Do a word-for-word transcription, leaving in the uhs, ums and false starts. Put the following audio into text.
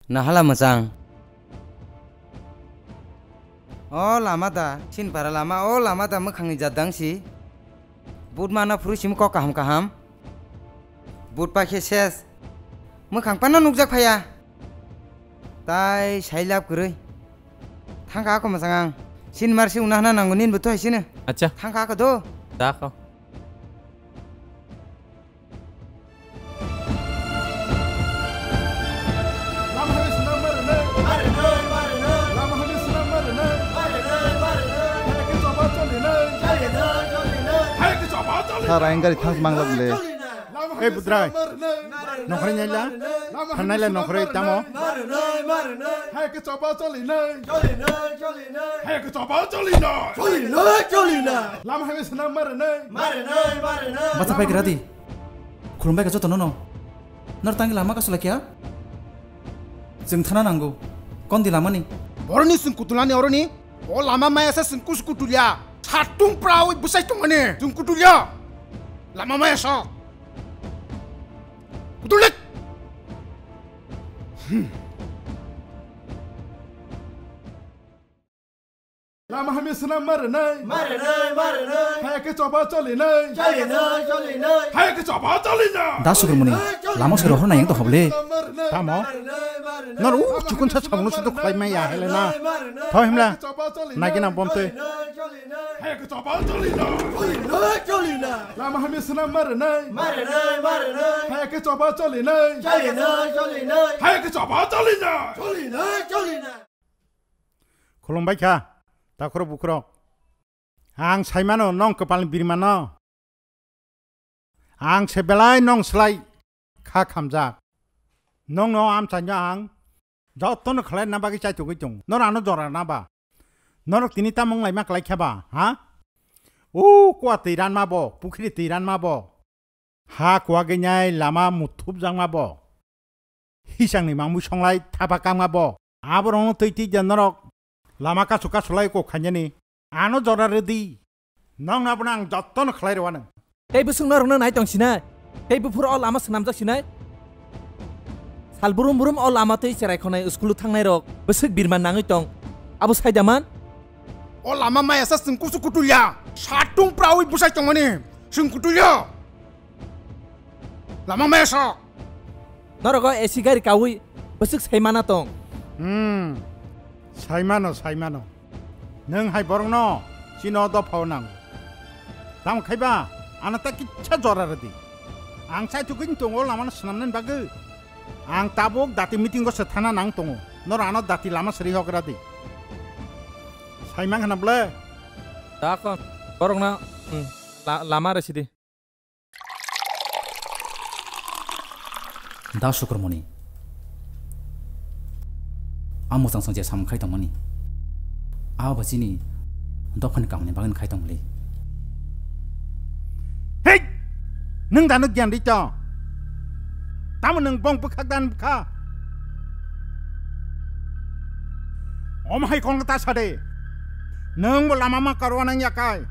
Nahala mwchang. O lama da, sinpara lama, o lama da mwkhangni jat dang si. But mana phuru simi kok kaham kaham. But pa khe ses. Mwkhang pano nukjak phaiya. Tai sai lab kwrwi. Thangkha ako mwchang ang. Sin mar si una hana nango nin bo to hai sini. Acha. Thangkha ako do. Da ko. Lama hali swnam mare nai. Mare nai, mare nai. Lama hali swnam mare nai. Mare nai, mare nai. Hai ke choba choli nai. Choli nai, choli nai. Hai ke choba choli nai. Sir, ang gari thang mangla bole. Lama hali swnam mare nai. Ei, Budrai. Nokhorwi naila? Lama hali swnam mare nai. Thannaila nokhorwi tamo? Mare nai, mare nai. Hai ke choba choli nai. Choli nai, choli nai. Hai ke choba choli nai. Choli nai, choli nai. Lama hali swnam mare nai. Mare nai, mare nai. Bacha pai kira di. Khulumbai kha jotono no. Nor tangi lama kasu lakya? Chwng thana nango. Kondi lama ni? Boroni chwng kutulani oroni. O lama maya sa chwng kusu kutulya. Satung prawi bwsai tongmani. Chwng kutulya. Lama maya sa. Kutulik. Hmm. Lama hami swnam mare nai. Mare nai, mare nai. Hai ke choba choli nai. Choli nai, choli nai. Hai ke choba choli nai. Da Sukrumoni, lama se rohor nai yang to hoble. Tamo? Mare nai, mare nai. Nor u chukun sa sabung sudu khlai mai ya hele na. Mare nai, mare nai. Tho himla. Hai ke choba choli nai. Nai gina bomte. Choli nai, choli nai. Hai ke choba choli nai. Choli nai, choli nai. Lama hami swnam mare nai. Mare nai, mare nai. Hai ke choba choli nai. Choli nai, choli nai. Hai ke choba choli nai. Choli nai, choli nai. Khulumbai kha, takhurok bukhurok. Ang saimano nong kwpalni birmano. Ang se belai nong slai kha khamjak. Nongno amchaino ang jotono khlai na bagwi chaitugwi tongo. Nor ano jora na ba? Norok tini tamo wng laima klai kha ba, ha? O kua twi ranma bo, pukhri twi ranma bo. Ha kuagwi nai lama muthupjakma bo. Hisangni mangmui songlai thapa kangma bo. Aborokno twi twi de norok lama kasu kasu lai kok khainani. Ano jora rwdi. Nokno abono ang jottono khlai rwano. Tei bwswk norokno nai tong sinai? Tei buphuru o lama swnamjak sinai? Sal brum brum o lama twi cherai khonai school-o thangnai rok bwswk birman nangwi tong. Abo sai da man? O lama maya sa chwng kusu kutulya. Satung prawi bwsai tongmani. Chwng kutulya. Lama mesa. Norogo A C gari kawi bwswk saimana tong. Hmm. Saimano, saimano. Nwng hai borokno chini o dophao nango. Tamo khaiba ano ta kisa jora rwdi. Ang chaithugwini tongo lamano swnamnani bagwi. Ang tabuk dati meeting-o se thana nang tongo. Noro ano dati lama sri hogra di. Saimang hana ble. Dakon borokno, hmm, la-, lama rwsidi. Da Sukrumoni. A mwchang chang je samung khai tongmani. A ba chini dophani kaham ni bagwi khai tongmani. Hei! Nwng da nwng gyan ri to. Tamo nwng bong bwkhak dan bwkha. Omo hai kong ta sade. Nwng bo lama ma karwa nang yakai.